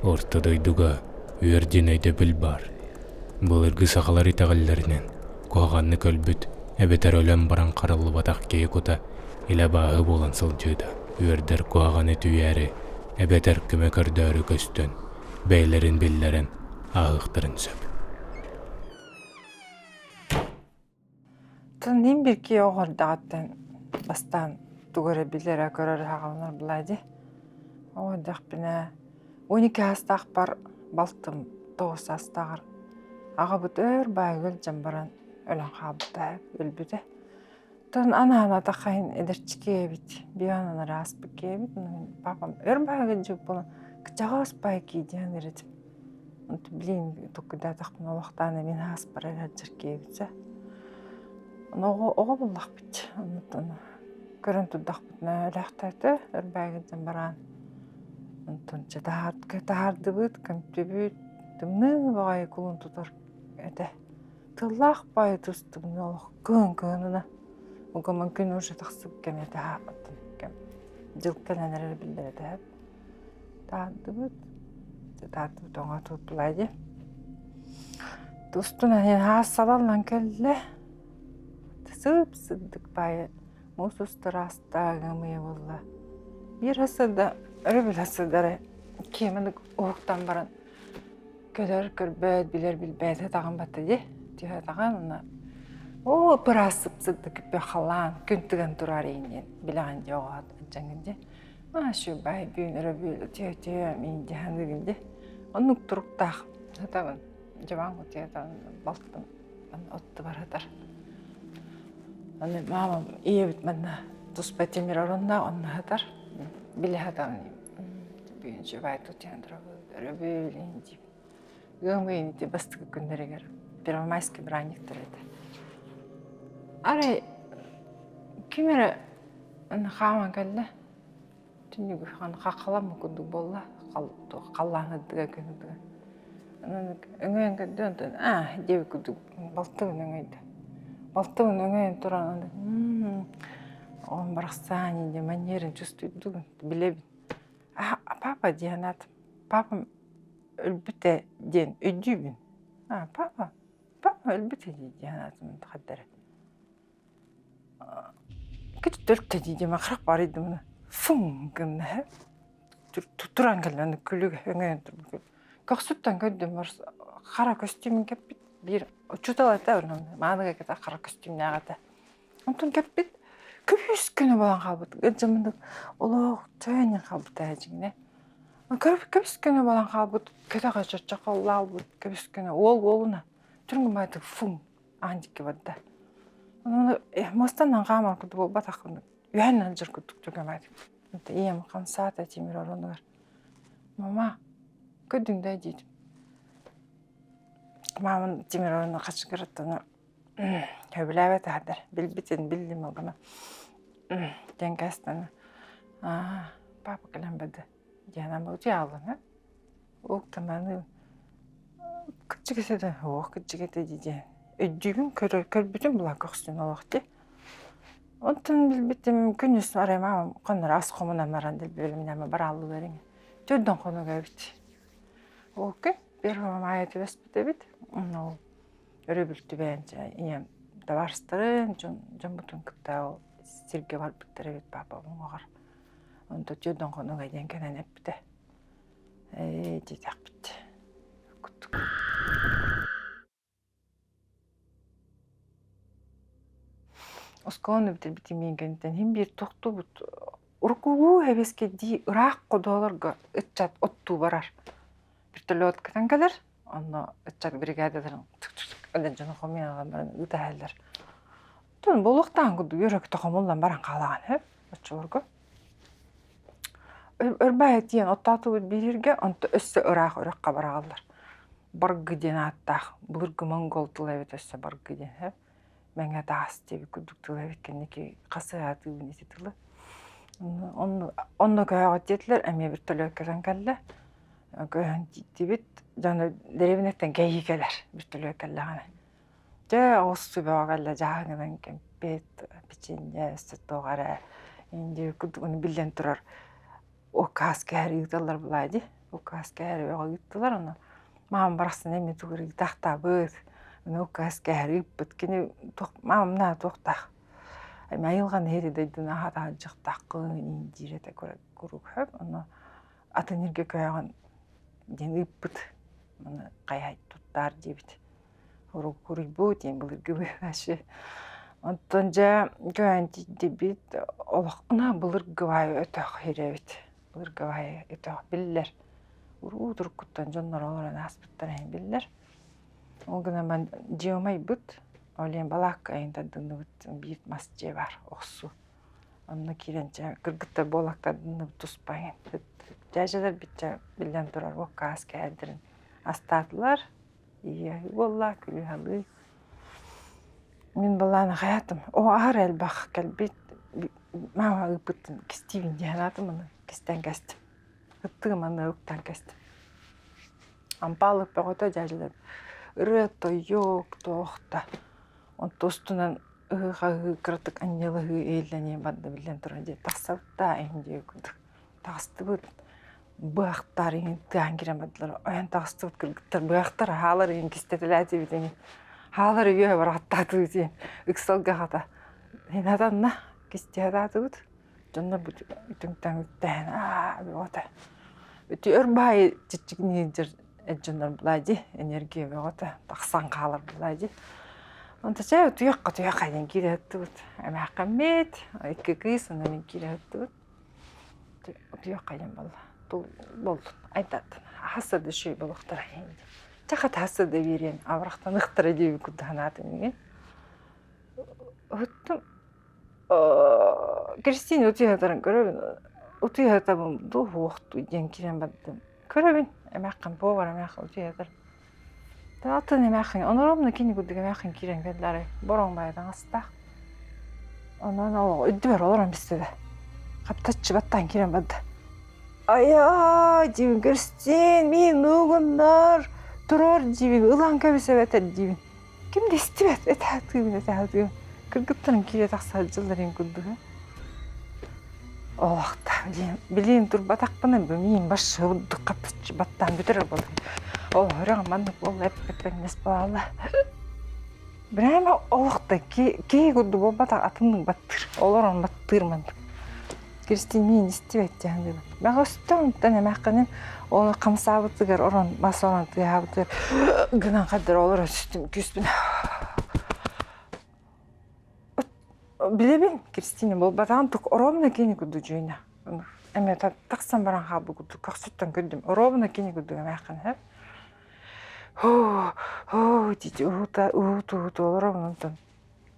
Орто дойдуга үөр диэн өйдөбүл баар. Былыргы сахалар итэҕэллэринэн, куһаҕаннык өлбүт эбэтэр өлөн баран хараллыбатах киһи кута илэ абааһы буолан сылдьыыта. Үөрдэр куһаҕаны түүйээри эбэтэр көмө көрдөөрү көстөн, бэйэлэрин биллэрэн ааһыахтарын сөп. Тын биир киһи оҕо эрдэҕиттэн бастаан тугу эрэ билэрэ, көрөрө саҕаланар буоллаҕа дии. Оҕо эрдэхпинэ 12 саастаахпар балтым 9 саастааҕар аҕабыт өр баайга илдьэн баран өлөн хаалбыта, өлбүтэ. Тон анаан атаххайын эдэрчики эбит, бион ааспыт киһи эбит. Папам өр баайга илдьибит буолан кычаҕас баай кии диэн эрэтим. Блин, туккудаатахпына олохтоон мин ааспар эрэ сылдьар киһибит Оҕо оҕо буллахпыт оннуттан көрөн турдахпытына өлөөхтөөтө өрбөөгүнтэн баран онтон чэ таһаардыбыт көмтүбүт тымныы баҕайы кулун тутар этэ тыллаах баҕайы тус тымныы олох кыһын кыһынына угаман күн уже тахсыбыт кэмэ таһааппыттан кэм дьыл кэлэн эрэр биллэр этэ Таһаардыбыт, таһаардыбыт оҥо туттулаа дии. Устун аһаас салаллан кэллэ. Сып-сырдык баайы муус устар аастаах ымыйа буолла. Биир сырда өрөбүл сырдары киэмин уһуктан баран көрөр көрбөт, билэр билбэт атаҕын батта дии. Түһэ атаҕын уонна оо ыраас сып-сырдык күппэ халаан күн тыган турар иин диэн билэҕин дии оҕо дьаҥын дии. Аашыбай түүн өрөбүл үтүө-үтүө мин дьаһаныгын дии. Оннук туруктаах сытабын. Дьыбаан кутуйатан балтым оттубар сытар. Аны маамам ийэбит манна туспа тимир оронноох онно сытар. Билэ сытабын. Бүгүн дьыбай тутуйан турабыт өрөбүл иһин диибин. Ыам ыйын ити бастакы күннэригэр первомайский браниктар этэ. Арай ким эрэ хааман кэллэ. Түннүгү хаххаламмыт курдук буолла. Халлаан ырдыга күн ырдыга. Онон өҥөйөн көрдө онтон аа диэбит курдук балтыбын өҥөйдө. Балтыбын өҥөйөн туран оҕом барахсан диэн маньерын чувствуйдугун билэбин. Папа диэн аат папам өлбүтэ диэн өйдүүбүн. Аа папа папа өлбүтэ дии диэн аатым хаддара. Кытта дии диэмэ харах барыйдым фуҥ гынна туран кэллэ күлүг өҥөйөн турбут көхсүттэн көрдүм хара көстүүмүн кэппит биир учуутал этэ мааныга кэтэ хара көстүүмнээх этэ онтон кэппит күбүс күнэ буолан хаалбыт ыдьымындык олох чөөнньөн хаалбыт ээ дьиҥинэ көбүс күнэ буолан хаалбыт көтөҕө чоччохоллаалбыт көбүс күнэ уол уолуна түргүн фуҥ аан диэки барда. Ону муостанан хаамар курдук буолбатах үһэн сылдьар курдук түгэмэр. Ийэм хамсаата тимир оронугар. Мама, көрдүҥ да диэтим. Маамам тимир орону хачыгыраттан сөбүлээбэт аһардар. Билбитин биллим ол гына. Диэн кэстэн аа папа кэлэн барды. Диэн ама утуйааллана. Уктаманы кырдьык этэ суох кырдьык этэ дии диэн өйдүүбүн көрөр көрбүтүм була көхсүн олох дии. Онтон билбитим күнүс арай маамам хонноро ас хомунан баран дэлби барааллылар иҥэ. Төрдөн хонуга эбит. Ол күн первого мая түбэспит эбит. Онно ол өрөбүл түбээн ийэм табаарыстарын дьон дьоммутун кытта ол сиргэ барбыттар эбит папам уҥуоҕар. Онто төрдөн хонуга диэн кэлэн эппитэ. Ээ диэтэхпит курдук. Оскуоланы бүтэрбитим миин кэнниттэн иһин биир тохтубут уруккулуу эбэскэдии ыраах ходуоларга ыччат оттуу барар. Вертолет көтөн кэлэр, онно ыччат бригадаларын өлөн дьону хомуйан ылан баран ыытаһаллар. Оттон буолуохтаах курдук үөрэ-көтө хомуллан баран хаалаҕын сөп оччолорго. Өрбаайы тиийэн оттоотубут бииргэ, онто өссө ыраах үрэххэ бараҕаллар. Баргы диэн ааттаах былыргы монгол тыла эбит өссө баргы диэн сөп. Мэҥэ таас диэбит курдук тыл эбит кэнники хас аатыыбын ити тылы. Онно онно көһөҕүт диэтилэр, эмиэ вертолет кэлэн кэллэ. Көһөн тиийдибит, дьону дэриэбинэттэн кэйии кэлэр вертолет кэллэҕинэ. Дьэ, оҕус сүбэҕэ кэллэ дьааһыгынан кэмпиэт, печенье, өссө туох эрэ индия курдук биллэн турар укаас кэһэр ыыталлар былаа дии. Укаас кээри бөҕө ыыттылар ону. Маам барахсан эмиэ тугу эрэ ыытаахтаабыт. Ону укаас кээри ыыппыт. Кини туох маам наа туохтаах эми айылҕаны иһити дойдуну аһатаһыдьахтааххын иин диир этэ куруук хөп. Ону атын иргэ көөҕүн диэн ыыппыт. Маны хайа туттаар диэбит. Уруйбут диэн былыргы быһааччы. Онтон дьэ көһөн тиийдибит олох ына былыргы баайы өтөх ирэбит. Былыргы баайы өтөх биллэр. Уруу туруккуттан дьоннор олорон ааспыттара иһин биллэр. Ол гынан баран дьиэ умайбыт. Ол иһин балаакка айан тардынныбыт биир мас дьиэ баар охсуу. Онно киирэн чэ кыргыттар буолактардынныбыт туспа иһин. Дьээдьэлэрбит чэ биллэн турар уокка ас кээдэрин астаатылар. Ийэ буолла, күлүү-халыы. Мин былаан хайаатым, оо аһар элбэх кэлбит маама ыыппыттын кистиибин дии санаатым аны кистээн кэстим. Ыттыгым аны уктаан кэстим. Ампаалык бөҕөтө дьээдьэлэр ырыа-тойук туох да онто устунан ыһыы-хаһыы кыратык анньыалаһыы иһиллэниэн барда биллэн турар дии тахсабыт даа иһин диэки курдук таҕыстыбыт быһахтар иҥин тыаһан киирэн бардылар ойон таҕыстыбыт кыргыттар быһахтар хаалар иҥин кистэтэлээтибит иҥин хаалар үөһэ барааттаатыбыт иҥин ыксалга хата хатанна кистиһатаатыбыт дьоннор үтүҥтэн үктэһэн аа бөҕөтө үтү өр баайы чиччигиниир дьоннор булаа дии энергия бөҕөтө тахсан хаалар булаа дии онто чэ утуйахха утуйахха диэн киирэ сыттыбыт эмээххиммит икки кыыс уонна мин киирэ сыттыбыт Утуйуохха диэн буолла. Буоллун, айдаттан. Хасса да үчүгэй буолуохтара Чэ хата хасса да биэриэн абырахтаныахтара диэбит курдук санаатым мин. Оттон Кристина утуйа сытарын көрөбүн. Утуйа сытабын дуу суох дуу диэн киирэн бардым. Көрөбүн, эмээххин повар эмээххин утуйа сытар. Атын эмээххин, оноромно кини курдук эмээххин киирэн кэллэ арай бороҥ баайы таҥастаах. Онон ол үрдүбэр олорон бистэ да хаптаччы баттаан киирэн барда. Айаа диибин Кристин миин нуугуннар туруор диибин ылан кэбис эбэтэр диибин. Ким да истибэт этэ сатыыбын этэ сатыыбын. Кыргыттарым киирэ тахса сылдьалларын курдук. Олохта диэн билиим турбатахпына миин башшы бурдук хаптаччы баттаан бүтэрэр буоллум. Ол өрөҥ маннык буолла эппэҥнэс буолла. Прямо олох да киһи курдук буолбатах атыннык баттыыр. Олорон баттыыр маннык. Кристин миин истибэт дьаһаныыбын. Мөҕөстөн эмээххинин ол хамсаабытыгар орон бас орон тыаһаабытыгар гынан хаддар олоро түстүм күүспүн. Билэбин Кристина буолбатаҕын тук ровно кини курдук дьүөнэ. Эмиэ тахсан баран хаалбыт курдук көхсүттэн көрдүм. Ровно кини курдук эмээххин һэ. Һуу, һуу дии уһута уһуту олоробун онтон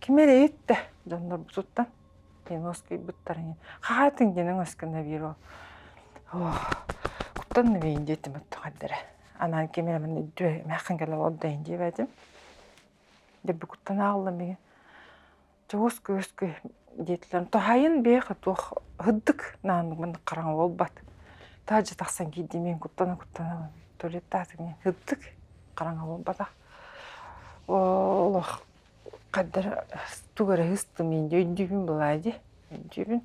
ким эрэ иһиттэ дьоннорбутуттан диэн уоскуйбуттар хаһаатын диэн өҥөс гына биир уол ох куттанна биин диэтим оттон эрдэрэ анаан ким эрэ манна үрдүө эмээххин кэлэ олордо диэбэтим дьэ куттан ааллым биги Чэ уоскуй-уоскуй диэтилэр. Туһаайын биэхэ туох һырдык нааннык маннык хараҥа буолбат. Таһырдьа тахсан киирдим мин куттана-куттана туалеттаатым һырдык хараҥа буолбатах. Олох хайдара тугу эрэ ыыстым дии өйдүүбүн былаа дии өйдүүбүн.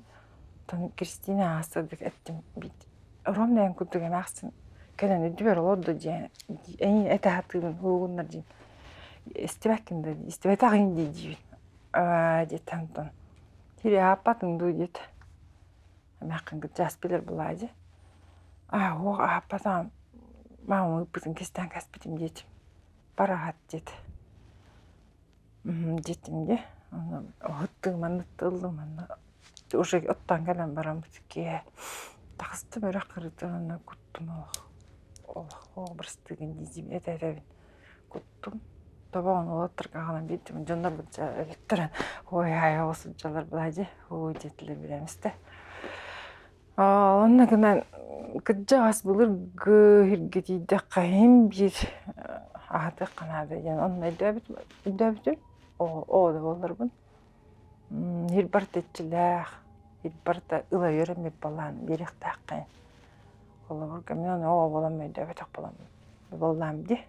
Оттон Кристина аастырдык эттим ровно эн курдук эмээхсин кэлэн үрдүбэр олордо диэн эйиин этэ сатыыбын уһугуннар диэн истибэккин да истибэтэҕиҥ дии диибин аа диэтэ онтон кири ааппатыҥ дуу диэтэ эмээххин кырдьаас билэр булаа дии аа уох ааппатаҕым маамам ыыппытын кистээн кэспитим диэтим бар аһат диэтэ диэтим дии ону уһуттуу маннык ыллым манна уже оттоон кэлэн бараммыт киэһэ таҕыстым үрэх кырыытын онно куттум олох олох оҕо бырастыыгын дии этэ этэбин куттум тобоҕун уолаттарга аҕалан биэрдим дьоннорбут дьэ өлөттөрөн ой ай оҕо сылдьаллар былаа дии ой диэтилэр билэмистэ Онно гынан кырдьаҕас былыргы сиргэ тиийдэххэ иһин биир аһатыахха наада диэн онно өйдөөбүтүм өйдөөбүтүм оҕо да буолларбын сир барыта иччилээх сир барыта ыла үөрэммит буоллаан биэриэхтээххин холобурга мин ону оҕо буолан өйдөөбөтөх буоламмын буоллаам дии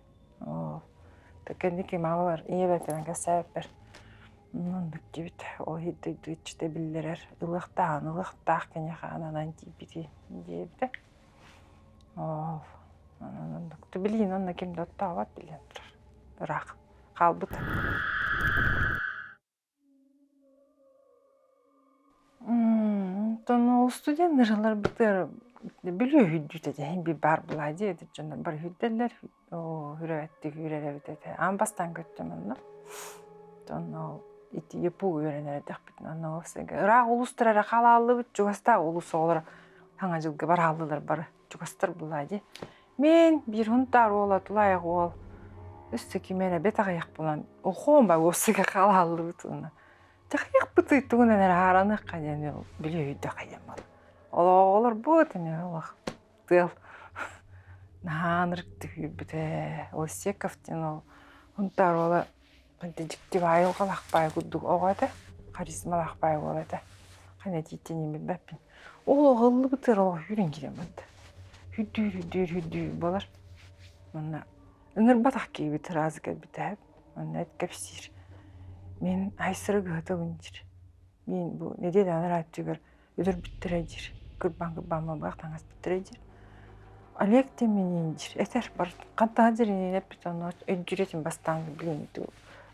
кэнники маамабар ийэбэр кэлэн кэпсээбиппэр Оннук диэбит. Ол дойду иччитэ биллэрэр, ылыахтааҕын ылыахтаах киниэхэ ананан тиийбити диэбитэ. Ол оннук билигин онно ким да оттообот билэн турар. Ыраах хаалбыт. Онтон ол студеннарыларбытыгар Бүлүү үһүйдүүтэ иһин би баар булаа дии эдэр дьоннор бары үһүйдэллэр оо үрээттик үүрэр эбит этэ аан бастаан көттүм онно онно ол ити ЯПУ үөрэнэр эрдэхпитинэ онно ол ыраах улуустар эрэ халааллыбыт чугастаах улуус оҕолоро саҥа дьылга барааллылар бары чугастар булаа дии мин биир Һунтаар уола тулаайах уол өссө ким эрэ бэт аҕыйах буолан охоон ба уопсайга халааллыбыт уонна Тахыйахпытый тугунан эрэ аараныахха диэн били өйдөөх диэн буолла. Олоҕолорбут эмиэ олох тыал наһаа ынырыктык үүрбүтэ. Лысеков диэн ол Һунтаар уола дьикти баай айылҕалаах баай курдук оҕо этэ, харизмалаах баай уол этэ. Ханна тиийтиниин билбэппин. Ол оҕо ыллыбытыгар олох үүрэн киирэн барда. Үрдүүр, үрдүүр, үрдүүр буолар. Манна ыҥырбатах киһибит ыраас кэлбитэ. Онно эт кэпсиир. Мин айсыры гыһытабын диир. Мин бу нэдиэлэ анараа өттүгэр өлөрбүттэрэ диир. Кырбаан-кырбаан балбаах таҥаспыттара диир. Олег Тиминин диир. Этэр бар хантан дириҥин эппит онно өйдүүр этим бастаан билин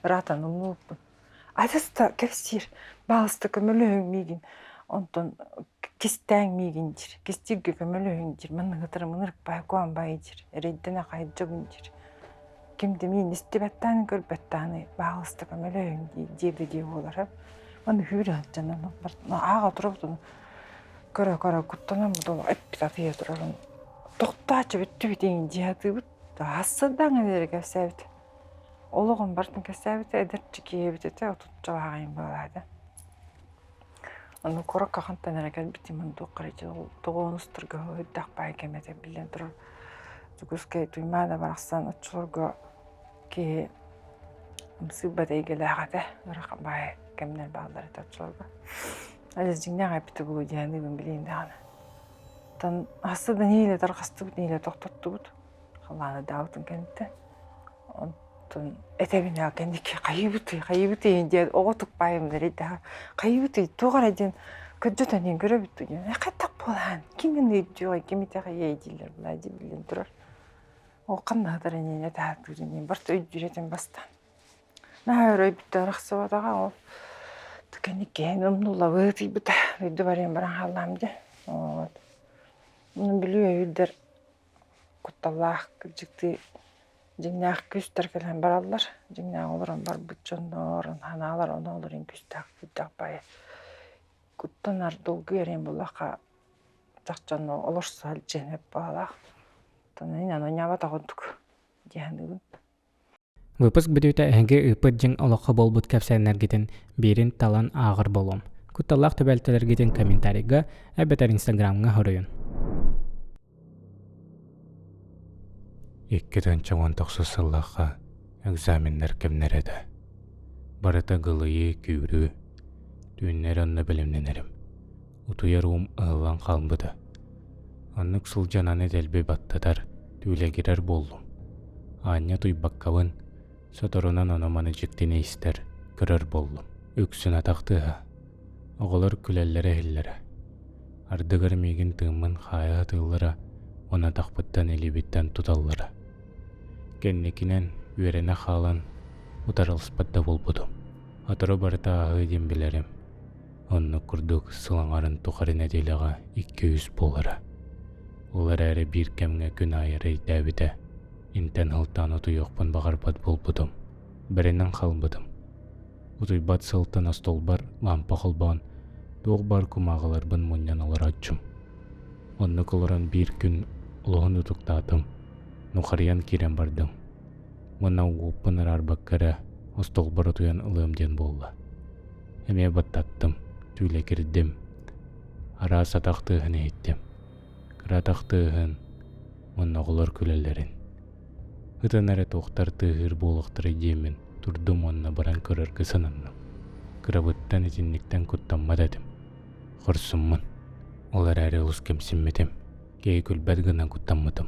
ыраатан умнубуппун. Адьас да кэпсиир. Баалыста көмөлөһүҥ миигин. Онтон кистээҥ миигин диир. Кистииргэ көмөлөһүҥ диир. Манна ытырым ынырыкпай куамбай диир. Эрэйдэнэ хайдьабын диир. Ким да миин истибэттааны көрбөттааны баалыста көмөлөһүҥ диэбэ дии буолара. Маны хүүрэ сылдьан ааҕа турабытын көрө-көрө куттанан бу эппит атыйа турарын тохтоочу бүттүбүт иҥин дии сатыыбыт. Хассырдаҥ эрэ кэпсээбит. Олоҕун барытын кэпсээбитэ эдэрчи киһи эбит этэ отуччалаах буолаата. Ону куоракка хантан эрэ кэлбитим туохха эрэ тоҕуонустарга үрдэх баай кэм этэ биллэн турар Дьокуускай Туймаада барахсан оччолорго киһи ымсыырбат эйгэлээх этэ ыарахан баай кэмнэр бааллар этэ оччолорго. Адьас дьиҥнээх эппитэ буолуо дии саныыбын билигин даҕаны. Оттон хаста да нэһиилэ тарҕастыбыт, нэһиилэ тохтоттубут. Халлааны даабытын кэнниттэн. Онтон этэбин ээ кэнники хайыыбытый, хайыыбытый диэн оҕо тукпаайым эрэйдээх хайыыбытый туох эрэ диэн көрдөтөн иһин көрөбүт дуу диэн хайдах буолаан ким өйдүөҕэй ким итэҕэйиэй дииллэр былаа дии биллэн турар. Ол ханна сытар иннинэ таһааттыыр иннин барыта өйдүүр этим бастаан. Наһаа өр өйбүттэн арахсыбатаҕа ол кэнники умнуллабыт ыйбыта дойду барыан баран хааллаам дии. Вот. Бүлүү өйүрдэр кутталлаах кырдьыктыы дьиҥнээх күүстэр кэлэн бараллар. Дьиҥнээх олорон барбыт дьоннор, санаалар оноолорун күүстээх күүрдэх баайы куттанар долгуйар эҥин буоллахха чахчы онно олорсо сылдьыан сөп баҕалаах. Оттон оонньообот курдук дии саныыбын. Выпуск бүтүүтэ эһиги ыыппыт дьиҥ олоххо буолбут кэпсээннэргитин биирин талан ааҕар буолуом. Кутталлаах түбэлтэлэргитин комментарийга эбэтэр инстаграмҥа хоруйун. 2019 сыллаахха экзаменнар кэмнэрэ этэ. Барыта гылыйыы, күүрүү. Түүннэри онно бэлэмнэнэрим. Утуйар уум ыһыллан хаалбыта. Оннук сылдьан аны дэлби баттатар, түүлэгирэр буоллум. Аанньа утуйбаккабын, соторунан ону-маны дьиктини истэр, көрөр буоллум. Үксүн атах тыаһа. Оҕолор күлэллэрэ иһиллэрэ. Ардыгар миигин тыыммын хаайа сатыыллара уонна атахпыттан илиибиттэн туталлара. Кэнникинэн үөрэнэ хаалан утарыласпат да буолбутум. Сотору барыта ааһыа диэн билэрим. Оннук курдук сыл аҥарын тухары нэдиэлэҕэ 200 буолара. Ол эрээри биир кэмҥэ күн аайы эрэйдээбитэ. Интэн сылтаан утуйуохпун баҕарбат буолбутум. Бэринэн хаалбытым. Утуйбат сылтан остуолбар лаампа холбоон, туох баар кумааҕыларбын мунньан олорооччум. Оннук олорон биир күн олуһун утуктаатым, нухарыйан киирэн бардым. Уонна уоппун араарбакка эрэ остуолбар утуйан ылыам диэн буолла. Эмиэ баттаттым, түүлэгирдим, араас атах тыаһын иһиттим. Кыра атах тыаһын уонна оҕолор күлэллэрин. Ытан эрэ туохтар тыаһыыр буолуохтарай диэммин турдум уонна баран көрөргө сананным. Кырабыттан итинниктэн куттаммат этим. Хорсуммун. Ол эрээри олус кэмсиммитим. Киһи күлбэт гына куттаммытым.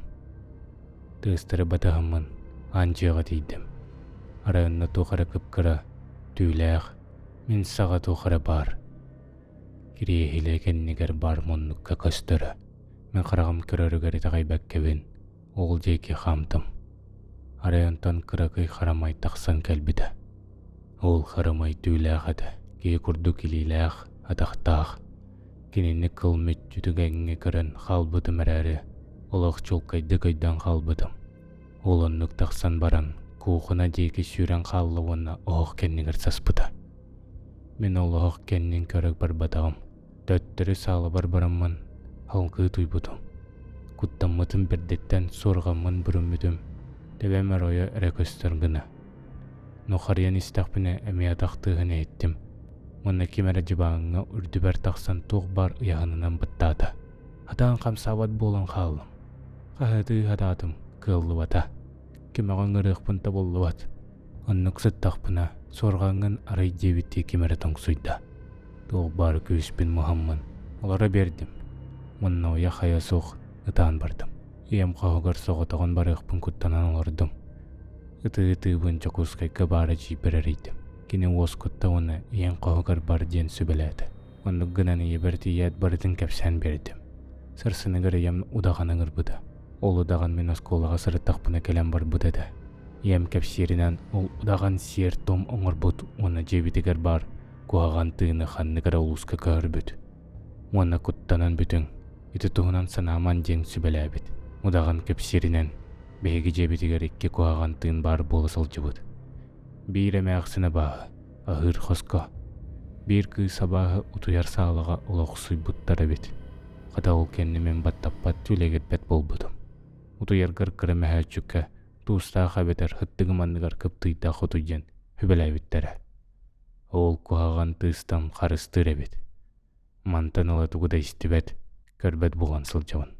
Тыастары батыһаммын аан дьиэҕэ тиийдим. Арай онно туох эрэ кып-кыра, түүлээх, мин саҕа туох эрэ баар. Кириэһилэ кэннигэр баар муннукка көстөрө. Мин хараҕым көрөрүгэр итэҕэйбэккэбин ол диэки хаамтым. Арай онтон кыракый харамай тахсан кэлбитэ. Ол харамай түүлээх этэ, киһи курдук илиилээх, атахтаах. Кинини кыл мүччү түгэҥҥэ көрөн хаалбытым эрээри, олох чуолкайдык өйдөөн хаалбытым. Ол оннук тахсан баран, куукуна диэки сүүрэн хаалла уонна оһох кэннигэр саспыта. Мин ол оһох кэннин көрө барбатаҕым. Төттөрү саалабар бараммын салгыы утуйбутум. Куттаммытым бэрдиттэн суорҕаммын бүрүммүтүм, төбөм оройо эрэ көстөр гына. Нухарыйан истэхпинэ эмиэ атах тыаһын иһиттим уонна ким эрэ дьыбааҥҥа үрдүбэр тахсан туох баар ыйааһынынан баттаата. Сатаан хамсаабат буолан хааллым. Хаһыатыы сатаатым, кыаллыбата. Көмөҕө ыҥырыахпын табыллыбат. Оннук сыттахпына, суорҕаҥҥын арый диэбиттии ким эрэ тоҥсуйда. Туох баар күүспүн муһаммын, олоро биэрдим. Уонна уйа-хайа суох ытаан бардым. Ийэм хоһугар соҕотоҕун барыахпын куттанан олордум. Ытыы-ытыыбын Дьокуускайга баар эдьиийбэр эрийдим. Кини уоскутта уонна ийэҥ хоһугар бар диэн сүбэлээтэ. Оннук гынан ийэбэр тиийээт барытын кэпсээн биэрдим. Сарсыныгар ийэм удаҕан ыҥырбыта. Ол удаҕан мин оскуолаҕа сырыттахпына кэлэн барбыт этэ. Ийэм кэпсииринэн ол удаҕан сиэр-туом оҥорбут уонна дьиэбитигэр баар куһаҕан тыыны ханнык эрэ улууска көһөрбүт. Уонна куттанан бүтүҥ, ити туһунан санааман диэн сүбэлээбит. Удаҕан кэпсииринэн, биһиги дьиэбитигэр икки куһаҕан тыын баар буола сылдьыбыт. Биир эмээхсин абааһы, аһыыр хоско, биир кыыс абааһы утуйар саалаҕа олохсуйбуттар эбит. Хата ол кэннэ мин баттаппат түлэгирбэт буолбутум. Утуйаргар кыра мөһөөччүккэ туустаах эбэтэр һыттыгым анныгар кыптыыйдаах утуй диэн сүбэлээбиттэрэ. Ол куһаҕан тыыстан харыстыыр эбит. Мантан ыла тугу да истибэт, көрбөт буолан сылдьабын.